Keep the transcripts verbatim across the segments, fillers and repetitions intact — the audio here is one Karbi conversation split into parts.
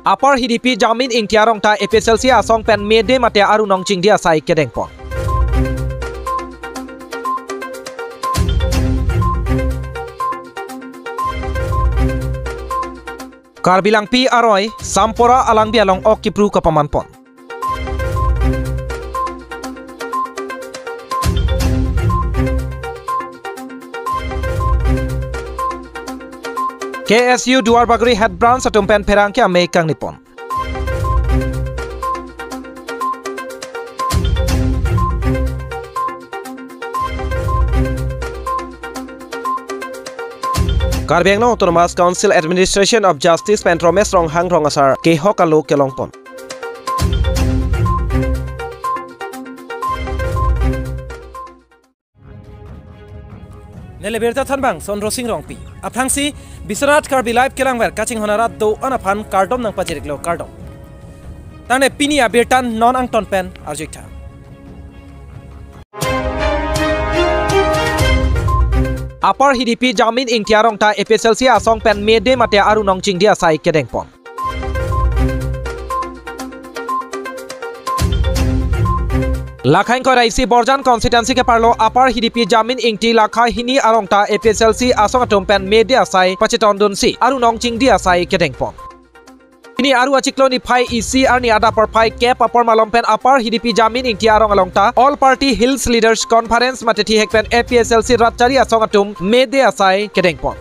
Upper Hidipi Jamin Ingti arong ta A P H L C asong pen May Day mate aru nong chingdi asai kedengpon. Karbi Langpi aroi, Sampora alangbi along ok kipru kapamanpon. K S U Duarbagori Head Branch atum pen pherangke amei kangnipon. Karbi Anglong Autonomous Council Administration of Justice pen Romesh Ronghang rong asar kehok alo kelongpon. Neli birta thanbang Sondro Sing Rongpi. Aphrangsi Biswanath Karbi Live kelangver kachinghon arat do-an aphan kardom nangpajiriklo, kardom. Tangte pini abirta non angton pen arjuitha. Upper Hidipi Jamin Ingti arong ta A P H L C asong pen May Day mate aru nong chingdi asai kedengpon. Lakha ingkoi ra isi Borjan constituency keparlo Upper Hidipi Jamin Ingti lakha hini arong ta A P H L C asong atum pen May Day asai pachetongdunsi aru nong chingdi asai kedengpon. Pini aru achiklo niphai isi arni adap porphai kep apor malom pen Upper Hidipi Jamin Ingti arong along ta All Party Hills Leaders Conference mate thihek pen A P H L C rat chari asong atum May Day asai kedengpon.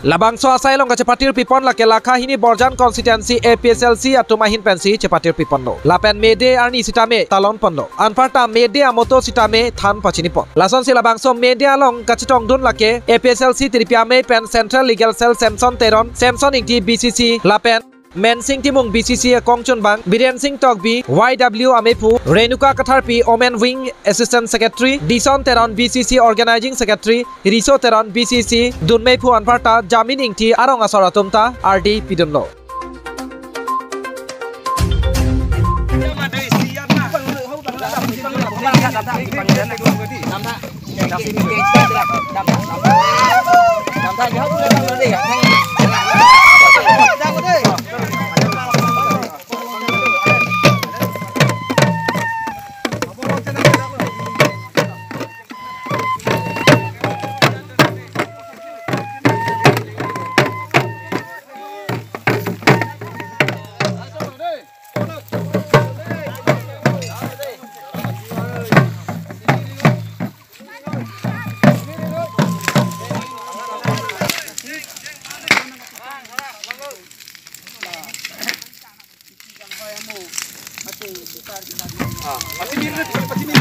Labangso asai along kachepatir pipon lake lakha hini Borjan constituency A P H L C atum ahin pensi chepatir piponlo. Lapen May Day arni sitame talon ponlo. Anparta May Day amoto sitame than pachinipon. Lasonsi labangso May Day along kachetongdun lake A P H L C tiripi amei pen Central Legal Cell Samson Teron, Samson Ingti B C C, lapen Mensing Timung B C C akongchunbang, Biren Sing Tokbi, Y W amephu, Renuka Katharpi, Women Wing Assistant Secretary, Dison Teron B C C Organizing Secretary, Riso Teron B C C dunmeiphu anparta Jamin Ingti arong asor atum ta ardi pidunlo.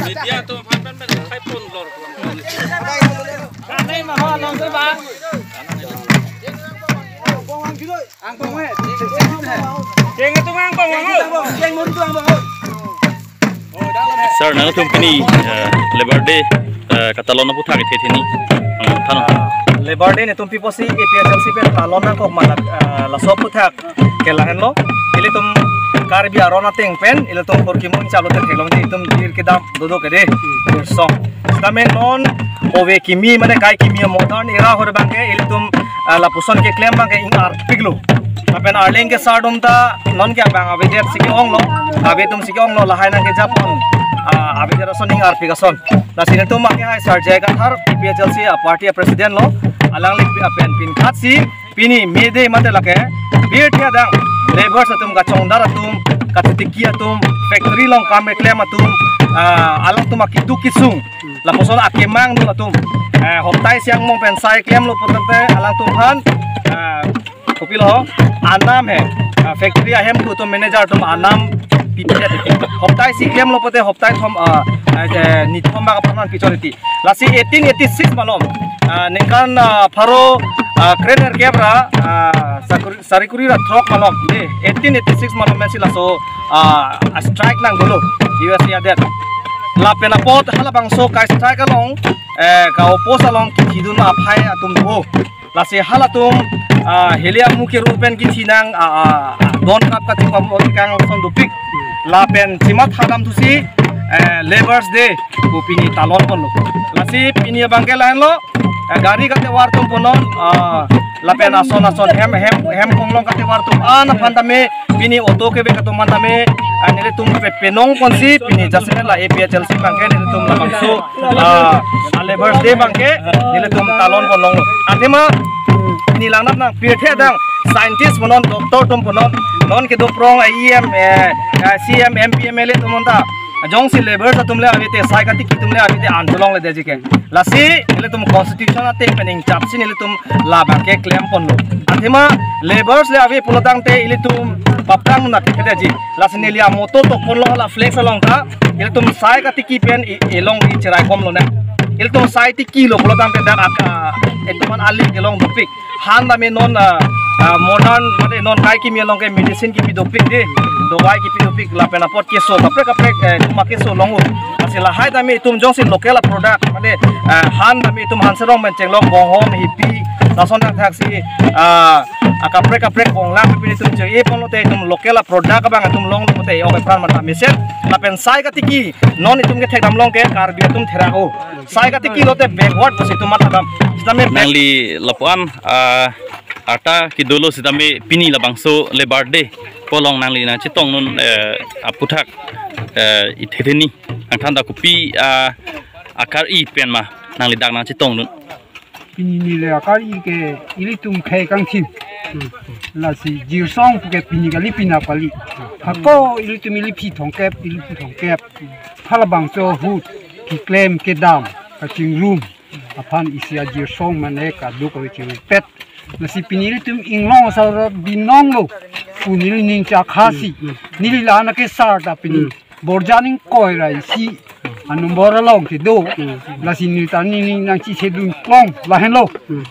Media atum aphan pen pen khai pon lor. Kanai maho along tu ba. Ang pong eh. Jeng itu ang pong. Jeng itu ang pong. Sir, nangtum pini, eh, Labour Day, eh, katalon aphuthak ithi thini. Hmm, than. Labour Day netum piposi A P H L C pen talon nangkok malak, eh, laso aphuthak ke lahenlo. Ilitum Karbi aron ateng pen, ilitum Kurkimung chalo ten theklongji, itum dir kedam dodo kede, dir song. Sitame non ove kimi mane kai kimi modern era ahut abangke ilitum, ah, lapuson keklem abangke ing-arpiklo. Lapen arleng kesar atum ta non ke abang avedet si ke-onglo, ave atum si ke-onglo, lahai nangkejapon, ah, avedet ason ing-arpik ason. Lasi netum abangke hai Sir J I Kathar, A P H L C a party a president lo, alangli pen pinkhatsi pini May Day mate lake birta adang labours atum, kachongdar atum, kachetiki atum, factory along kam keklem atum, ah, alangtum akeduk kesung, lapuson akemang dun atum, eh, hoptai isi angbong pen sai klemlo pulote alangtum aphan, ah, kopilo, anam he, ah, factory ahemphu atum, manager atum anam pipi titi. Hoptai isi klemlo pulote hoptai thom, ah, eh, nithom bak aphan pichor titi. Lasi eighteen eighty-six malom, ah, ningkan, ah, pharo, ah, krenerkep ra, ah, sakuri, sari kuri ra throk malom, de, eighteen eighty-six malom pensi laso, ah, strike nangdolo, U S A adet. Lapen apot halabangso ka-strike along, eh, ka-oppose along kithidun aphai atum do. Lasi halatum, ah, heli amu keru pen kithi nang, ah, ah, ah, don kap kachipam otikang son dopik. Lapen chimat hadam thusi, eh, Labour's Day pu pini talon ponlo. Lasi pini abangke lahenlo, eh, gari kate war atum punon, ah, Lapen ason ason hem hem hem konglong katevar atum an aphan tame pini auto kevek atum an tame, ah, nelitum pe penong ponsi pini jasemet la A P H L C abangke nelitum labangso, ah, ah, Labour's Day abangke nelitum talon ponlonglo. Athema pini langnat nang pirthe adang scientist punon, doctor atum punon, non kedo prong, eh, E M, eh, eh, C M, M P, M L A atum punon ta jongsi labourers atum le avete, sai katiki atum le avete, an cholongledetji ke. Lasi nelitum constitution ateng pen ingchapsi nelitum labangke klem ponlo. Athema labourers le ave pulotangte ilitum papdang nat kedetji. Lasi neli amoto tok ponlo la flex along ta, ilitum sai katiki pen i-, elongri cherai komlo ne. Ilitum sai tikilo pulotangte dak aka, eh, ituman ali kelong dopik. Han tame non, ah, ah, modern, mane non kai kimi along ke medicine kipi dopik de. Dawai kipi dopik lapen apot keso kaprek kaprek, eh, tuma keso longo. Lasi lahai tame itum jongsi local a product, mane, ah, han tame itum han serong pen chenglok, bonghom, hipi, lason thakthak si, ah, ah, kaprek kaprek bonglang pipi itum che-e ponlote itum local a product abang itum longlote ok epran mata mesen. Lapen sai katiki non itum kethekdam along ke Karbi atum therak-o. Sai katiki lote backward pusi itum matadam. Sitame back- Nangli lapuan, ah, arta kedolo sitame pini labangso Labour Day pu along nangli nangchetongdun, eh, aputhak, eh, ithetheni nangthan ta kopi, ah, akar-i pen ma nangli dak nangchetongdun. Pini neli akar-i ke ilitum khei kangthim. Lasi jirsong ke pini kali, pini kali. Hako ilitum iliphi thomkep, iliphi thomkep. Halabangso ahut keklem kedam kachingrum aphan isi ajirsong mane kaduk kachingrumpet. Lasi pini ilitum inglong asar binonglo pu neli ning chakha si. Neli la-an akesar ta pini Borjan ingkoi ra isi a-number along kedo. Lasi neli ta neli nangchisedun klong lahenlo.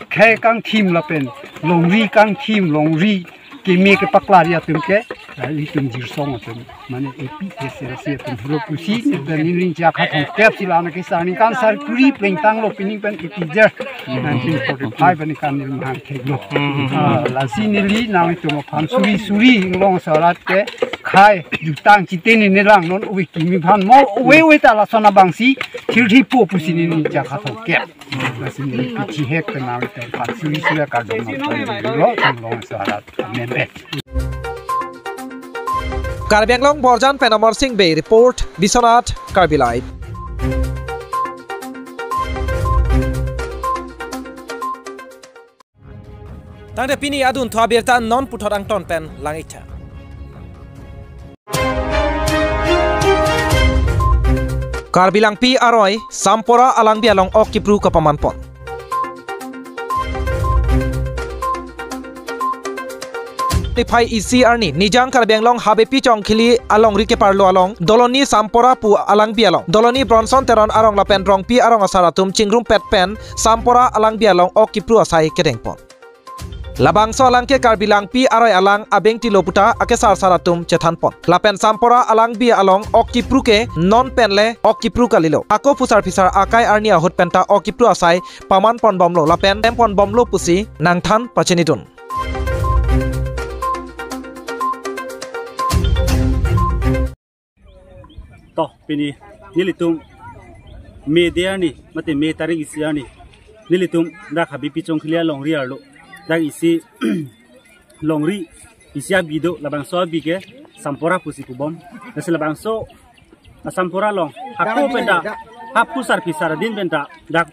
Khei kangthim lapen longri kangthim, longri keme kepaklar atum ke, ah, itum jirsong atum, mane A P H L C atum helo pusi, neli ta neli ning chakha thomkep si la-an akesar ningkan sarkuri plengtanglo pini pen iti jer. Nineteen forty-five aningkan neli mahang theklo. Ah, lasi neli nangtum aphan suri suri inglong asar arat ke khei jutang chitene nelang non ove kimi aphan mo ove ove ta lason abangsi thirthipo pusi neli ning chakha thomkep. Lasi neli pichihek kenang te patsuri sila kardom nanglo, inglong asar arat membe. Karbi Anglong Borjan pen Amar Sing Bey report, Biswanath, Karbi Live. Tangte pini adunthu abirta non puthot angton pen lang-iktha. Karbi Langpi aroi, Sampora Alangbi along ok kipru kapaman pon. Niphai isi arni, Nijang Karbi Anglong Habepi Chongkhili alongri keparlo along, Doloni Sampora pu alangbi along, Doloni Bronson Teron arong lapen Rongpi arong asar atum chingrumpet pen, Sampora Alangbi along ok kipru asai kedeng pon. Labangso alang ke Karbi Langpi aroi alang abeng tilo puta akesar sar atum chethan pon. Lapen Sampora Alangbi along ok kipru ke non pen le ok kipru kalilo. Ako phusar phisar akai arni ahut penta ok kipru asai paman pon bomlo lapen tem pon bomlo pusi nangthan pachinidun. To, pini nelitum May day arni, mate May tarik isi arni, nelitum dak Habepi Chongkhili alongri arlo, dak isi longri isi abi do, labangso abi ke Sampora pusi pubom. Lasi labangso a Sampora along hako penta, ha phusar phisar adin penta dak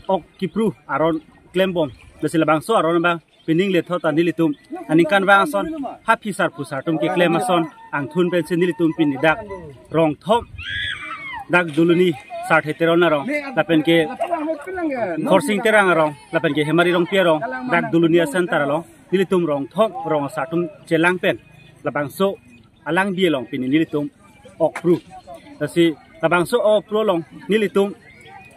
ok kipru aron klembom. Lasi labangso aron abang pining lethot ta nelitum aningkanvang ason, ha phisar phusar atum keklem ason angthun pensi nelitum pini dak rong thom, dak Doloni Sarthe Teron arong, lapen ke Khorsing Terang arong, lapen ke Hemari Rongpi arong, dak Doloni a-center along nelitum rong thom rong asar atum chelang pen labangso Alangbi along pini nelitum ok kipru. Lasi labangso ok kipru along nelitum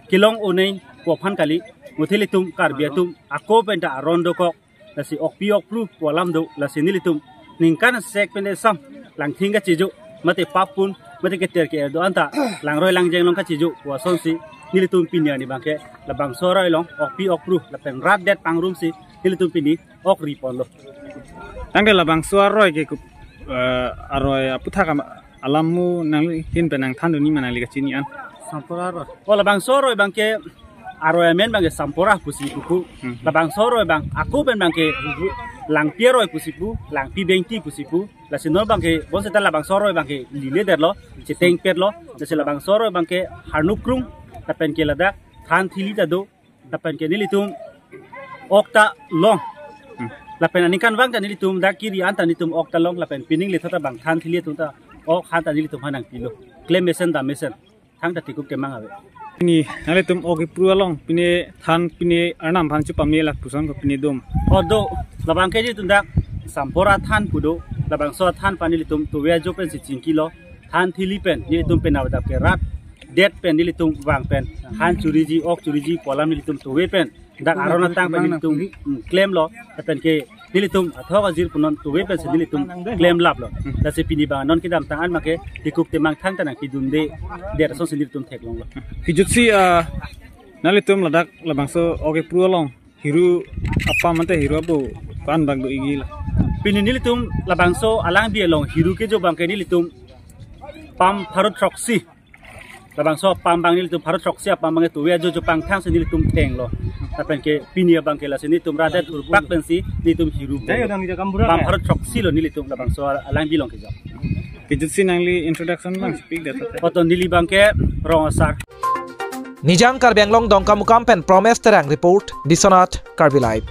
kelong oneng pu aphan kali, muthe ilitum Karbi atum ako penta aron dokok, lasi okpi okpru pu alam do, lasi nelitum ningkan sek pen esam langthing kachejo, mate pap pun, mate keter ke-er do-an ta langroi langjeng along kachejo pu asonsi nelitum pini arni abangke labangso aroi along okpi okpru lapen rat det pangrumsi nelitum pini ok ri ponlo. Tangte labangso aroi ke kup-, eh, aroi aputhak am-, alam mo nangli ahin pen nangthandun ma nangli kachini an? Sampora aroi. O labangso aroi abangke Aroi amen abangke Sampora pusi pupu. Hmm. Labangso aroi abang ako pen abangke Langpi aroi pusi pu, Langpi Bengti pusi pu. Lasi non abangke bonseta labangso aroi abangke lile detlo, cheteng petlo. Lasi labangso aroi abangke Harnukrung, lapen ke ladak Thanthili ta do, lapen ke nelitum ok ta long. Hmm. Lapen aningkanvang ta nelitum dak kiri an ta nelitum ok ta long, lapen pining lethot abang Thanthili atum ta ok han ta nelitum aphan nangpilo. Klem mesen dam mesen. Thangta tikuk temang ave. Pini nanglitum ok kepru along, pini than, pini arnam aphan chepame lapuson ko pini dum. Odo, labangke nelitum dak Sampora than pu do, labangso than aphan nelitum tove ajo pensi chingkilo, Thanthili pen nelitum pen avedap ke rat det pen nelitum vang pen, han choriji, ok choriji pu alam nelitum tove pen, dak aron atang pen nelitum, mm, klemlo, lapen ke nelitum athok ajir pu non tove pensi nelitum klemlaplo. Lasi pini abang non kedamtang an make tikuk temang thangta nangkedunde, det asonsi nelitum theklonglo. Kejutsi, ah, nanglitum ladak labangso ok kepru along hiru apam ante hiru abu ko-an bak do-ikji la? Pini nelitum labangso alangbi along hiru kejo abangke nelitum pam pharo throksi. Labangso apam abang nelitum pharo throksi apam abang tove ajo ajo pangthangsi nelitum thenglo. Lapen ke pini abangke lasi nelitum rat det thurpak pensi nelitum hiru. Pam pharo throksi lo nelitum labangso alangbi along kejo. Kejutsi nangli introduction abang si pik det. Oto neli abangke Rong Asar. Nijang Karbi Anglong Dongkamukam pen Promes Terang report, Biswanath Karbi Live.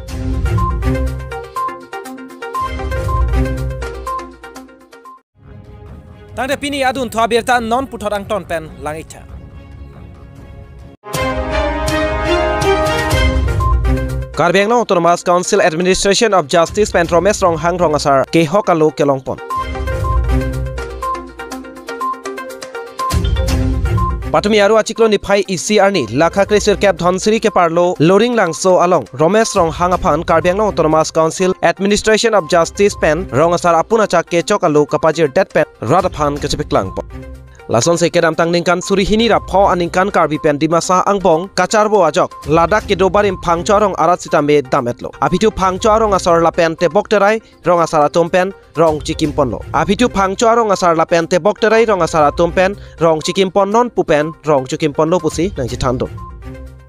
Tangte pini adunthu abirta non puthot angton pen lang-iktha. Karbi Anglong Autonomous Council Administration of Justice pen Romesh Ronghang Rong Asar kehok alo kelongpon. Patumi aro achiklo niphai isi arni, lakha kresirkep Dhonsiri keparlo Loringlangso along Romesh Ronghang aphan Karbi Anglong Autonomous Council Administration of Justice pen Rong Asar apun achak kechok alo kapajirdet pen rat aphan kachepaklangpo. Lasonsi kedamtang ningkan suri hini ra pho aningkan Karbi pen Dimasa angbong kacharbo ajok ladak kedo barim phangcho arong arat sitame dam-etlo. Aphi thu phangcho arong asor lapen tebok terai rong asar atum pen rong chikimponlo. Aphi thu phangcho arong asar lapen tebok terai rong asar atum pen rong chikimponnon pu pen rong chikimponlo pusi nangchethandun.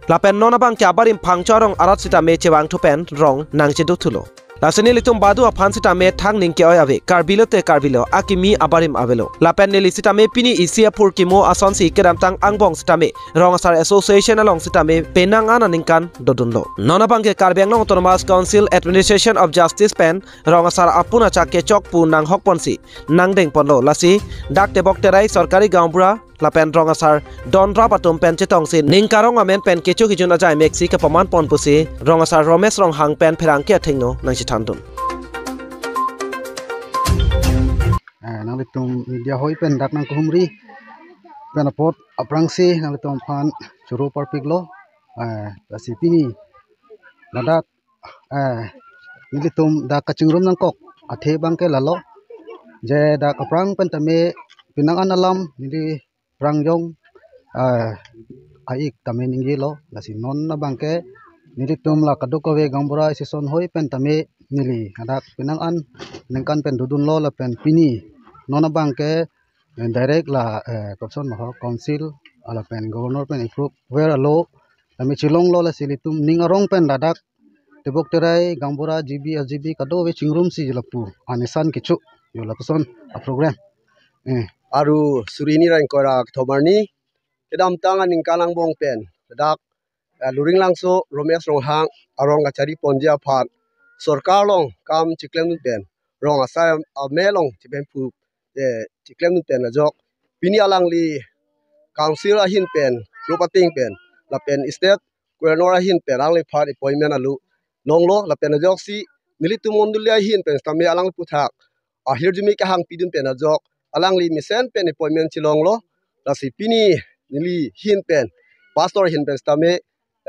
Lapen non abangke abarim phangcho arong arat sitame chevangthu pen rong nangchedothulo. Lasi nelitum badu aphan sitame thang ning ke-oi ave, Karbi lote Karbi lo, akimi abarim avelo. Lapen neli sitame pini isi aphurkimo asonsi kedamtang angbong sitame Rong Asar Association along sitame penang an aningkan dodunlo. Non abangke Karbi Anglong Autonomous Council Administration of Justice pen Rong Asar apun achak kechok pu nanghokponsi nangdengponlo. Lasi dak tebok terai sorkari gaonbura lapen rong asar donrap atum pen chetongsi ning karong amen pen kecho kejun ajai meksi kepamanpon pusi Rong Asar Romesh Ronghang pen pherangke athengno nangchethandun. Eh, nanglitum media hoi pen dak nangkehumri pen apot aphrangsi nanglitum aphan choro parpiklo. Eh, lasi pini ladak, eh, nelitum dak kachingrum nangkok athe abangke lalo. Je dak aphrang pen tame penang an alam neli phrang jong, eh, a-ik tame ningjelo, lasi non abangke nelitum la kadokave gaonbura association hoi pen tame neli hadak penang an ningkan pen dodunlo lapen pini non abangke, eh, direct la, eh, koson ma ho council lapen governor pen approve ver alo tame chelonglo, lasi nelitum ning arong pen ladak tebok terai gaonbura G B, S G B kadokave chingrumsi lapu anesan kecho yo lapuson aprogram. Eh. Aro suri hini ra ingkoi ra kethom arni kedamtang aningkan angbong pen dak, eh, Loringlangso Romesh Ronghang arong kachariponji aphan sorkar along kam chiklemdun pen rong asar amei along chipemphu, eh, chiklemdun pen ajok pini alangli council ahin pen, rup ating pen lapen state governor ahin pen alangliphan appointment alo longlo lapen ajoksi nelitum mondoli ahin pen sitame alangli aputhak ahirjume kehang pidun pen ajok alangli mesen pen appointment chelonglo. Lasi pini neli ahin pen, pastor ahin pen sitame,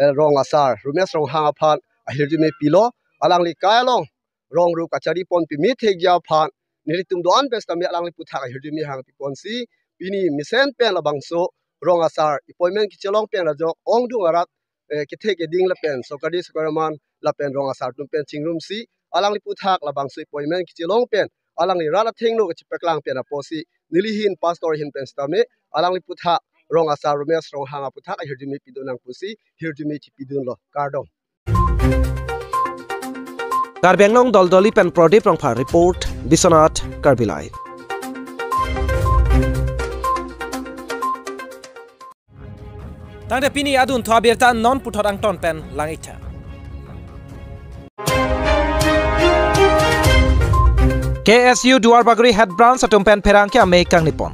eh, Rong Asar Romesh Ronghang aphan ahirjume pilo. Alangli kai along rong rup kacharipon pame thekji aphan nelitum do-an pen sitame alangli aputhak ahirjume hang piponsi pini mesen pen labangso rong asar appointment kechelong pen ajok ongdung arat, eh, kethe keding lapen sorkari sorkari man lapen rong asar atum pen chingrumsi alangli aputhak labangso appointment kechelong pen alangli rat athengno kachepaklang pen apotsi neli ahin pastor ahin pen sitame alangli aputhak rong asar Romesh Ronghang aputhak ahirjume pidun nang pusi hirjume chipidunlo. Kardom. Karbi Anglong Doldoli pen Pradip Rongphar report, Biswanath Karbi Live. Tangte pini adunthu abirta non puthot angton pen lang-iktha. K S U Duarbagori Head Branch atum pen pherangke amei kangnipon.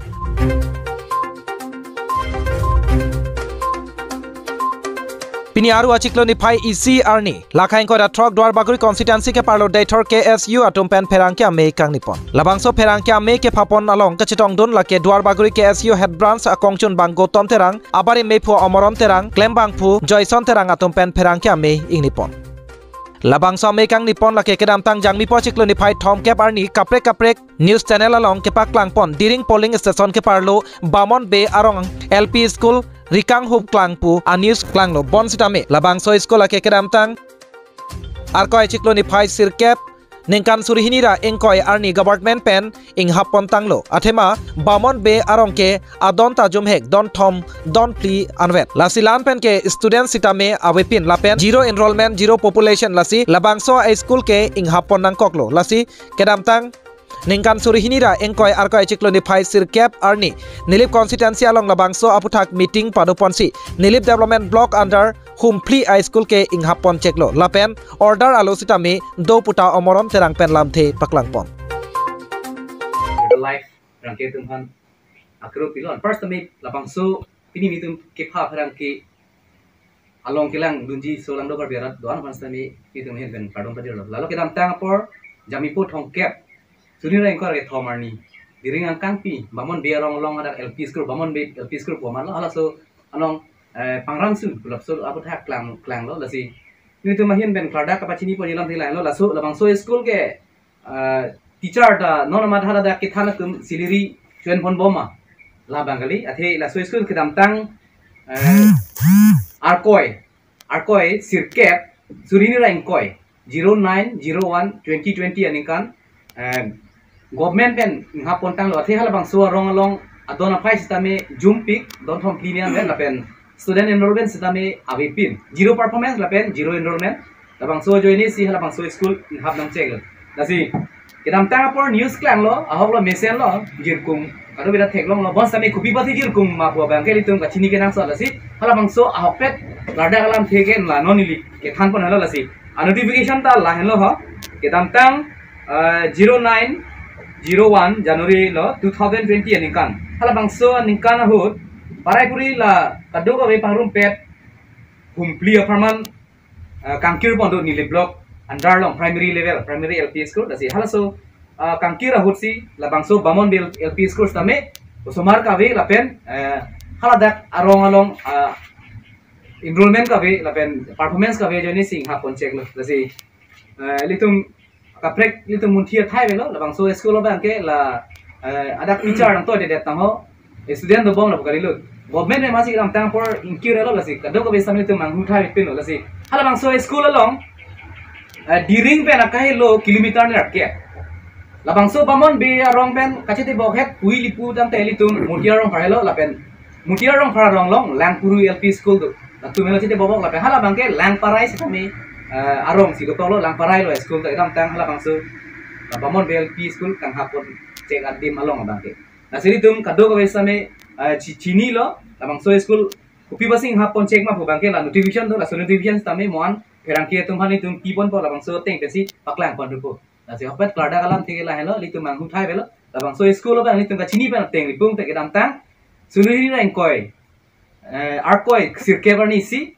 Pini Aru achiklo niphai isi arni, lakha ingkoi ra throk Duarbagori constituency keparlo Deithor K S U atum pen pherangke amei kangnipon. Labangso pherangke amei kephapon along kachetongdun lake Duarbagori K S U Head Branch akongchunbang Gautam Terang, abari mephu Omoron Terang, klembangphu Joyson Terang atum pen pherangke amei ingnipon. Labangso amei kangnipon lake kedamtang Jangmipo achiklo niphai thomkep arni kaprek kaprek news channel along kepaklangpon Diring polling station keparlo Bamon Bey arong L P school Rikanghup Klang pu a-news klanglo. Bonsitame labangso school lake kedamtang Arkoi achiklo niphai sirkep ningkan suri hini ra ingkoi arni government pen inghappon tanglo. Athema Bamon Bey arong ke adon ta jumhek don thom don phli anvet. Lasi la-an pen ke student sitame avepin lapen zero enrollment, zero population, lasi labangso a-school ke inghappon nangkoklo. Lasi kedamtang ningkan suri hini ra ingkoi Arkoi achiklo niphai sirkep arni Nilip constituency along labangso aputhak meeting padoponsi Nilip Development Block under Humphli a-school ke inghappon cheklo. Lapen order alo sitame do puta Omoron Terang pen lamthe paklangpon. Live pherangke atum aphan akro pilon. First tame labangso pini nelitum kepha pherangke along kelangdunji so Langdo Karbi arat do-an aphan sitame nelitum ahin pen kardom pajirlo. Lalo kedamtang apor Jangmipo thomkep suri ra ingkoi ra kethom arni Diring angkangpi Bamon Bey arong along hadak L P school, Bamon Bey L P school pu amatlo, halaso along, eh, Pangrangsun pu lapuson aputhak klang, klanglo. Lasi nelitum ahin pen klardak kapachiniponji alamthe lahelo. Laso labangso school ke, eh, teacher ta non amat haladak kethan atum salary choenponbom ma, labang kali. Athe laso school kedamtang, eh, Arkoi, Arkoi sirkep suri hini ra ingkoi, zero nine zero one twenty twenty aningkan, eh, government pen inghappon tanglo. Athe halabangso arong along adon aphai sitame jumpik don thom phli ni anvet lapen student enrollment sitame avepin. Zero performance lapen zero enrollment. Labangso ajoinesi halabangso school inghap nangcheklo. Lasi kedamtang apor news klanglo, ahoklo, mesenlo, jirkung kadokave ta theklonglo. Bonsitame kopi apotsi jirkung ma pu abang ke ilitum kachini kenangsot. Lasi halabangso ahokpet klardak alamthe ke la non neli kethanpon helo. Lasi a-notification ta lahenlo ho. Kedamtang, eh, zero nine zero one January lo two thousand twenty aningkan. Halabangso aningkan ahut parai puri la kadokave pangrumpet Humphli apharman, eh, kangkirpon do Nilip block under along primary level, primary L P school. Lasi halaso, eh, kangkir ahutsi labangso Bamon Bey L P school sitame osomar kave lapen, eh, haladak arong along, eh, enrollment kave lapen performance kave ajoinesi inghappon cheklo. Lasi, eh, ilitum kaprek ilitum munthi athai avelo, labangso school abang ke la, eh, hadak teacher nangtoidedet tangho, student dobom lapu kalilut. Government pen masi kedamtang apor ingkirlo. Lasi kadokave sitame ilitum manghu thai pinlo. Lasi halabangso school along, eh, Diring pen akahelo kilometer nerkep. Labangso Bamon Bey arong pen kachetebok het pui lipu tangte ilitum Mutiar Rongphar helo lapen Mutiar Rongphar arong along Langpuru L P school do. Latum helo chetebok lapen halabang ke Langparai sitame, eh, arongsi dotoklo, Langparai lo school ta kedamtang halabangso, eh, Bamon Bey L P school kanghappon chek adim along abang ke. Lasi ilitum kadokave sitame, eh, chi-, chinilo, labangso school kopi apotsi inghappon chek ma pu abang ke la notification do, laso notification sitame mo-an pherangke atum aphan ilitum piponpo, labangso ateng pensi paklangpon thupo. Lasi ahokpet klardak alamthe ke lahelo, ilitum manghu thai avelo. Labangso school abang ilitum kachini pen ateng ripum te kedamtang suri hini ra ingkoi, eh, Arkoi sirkep arnisi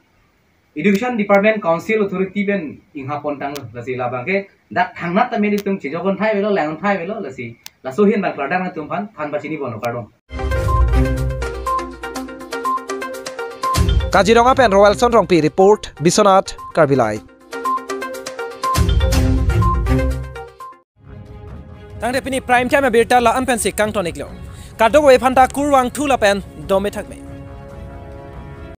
Education Department Council Authority pen inghappon tanglo. Lasi labang ke dak thangnat tame ilitum chejokpon thai avelo, langpon thai avelo. Lasi laso ahin abang klardak nangtum aphan than pachiniponlo, kardom. Kaziranga pen Roelson Rongpi report, Biswanath Karbi Live. Tangte pini prime time abirta la-an pensi kangton-iklo. Kadokave aphanta kurvangthu lapen dome thakme.